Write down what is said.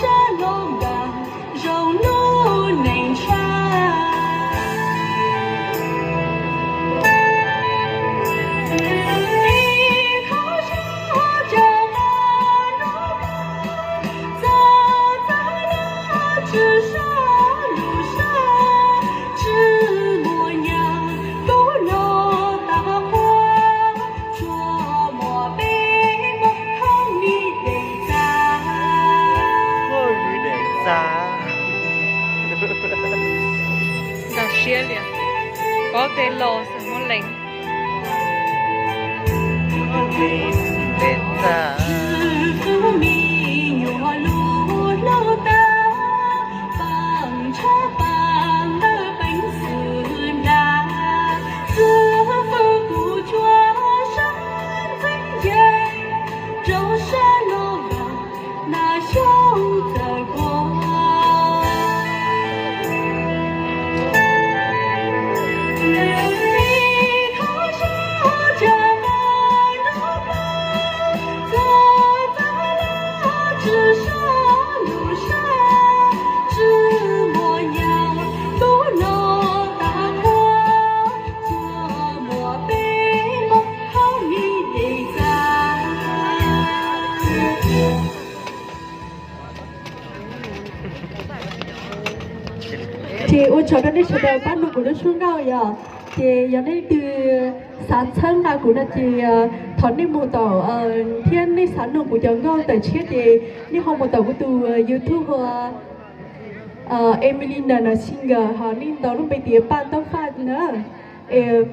sab no nkaag zoo lub neej tshaj. Ib qho zog cov qab no txog txag lawm tsi sab lug sab, tsi muaj nyaag tub no tag qhuav, tsuas muaj peb muaj khoob li dej txag. Dej txag. Ntag siab li, paub tej laus xwb muab lees. Dej txag. Txwv fwj me nyuam lug hlob tag, paab tshab paab ntawv peev xwm nrag, txwv fwj kuv tshua sab ntxeev nce rau sab no nkaag. Nas xyoob tawm kuas, ib qho zog cov qab no txog txag lawm tsi sab lug sab, tsi muaj nyaag tub no tag qhuav, tsuas muaj peb muaj khoob li dej txag. Ces ua tsaug rau nej sawv daws pab nug kuv lub suab nkauj yom. Ces yog leej twg xav txhawb nqa kuv no ces thov nej mus tom, thiab nej xav nug kuv cov nkauj tawm tshiab ces nej ho mus tom kuv tus YouTube hu ua Emily Nana Singer, ho nej ntaus lub npe tias Paj Tauj Faj na. Em,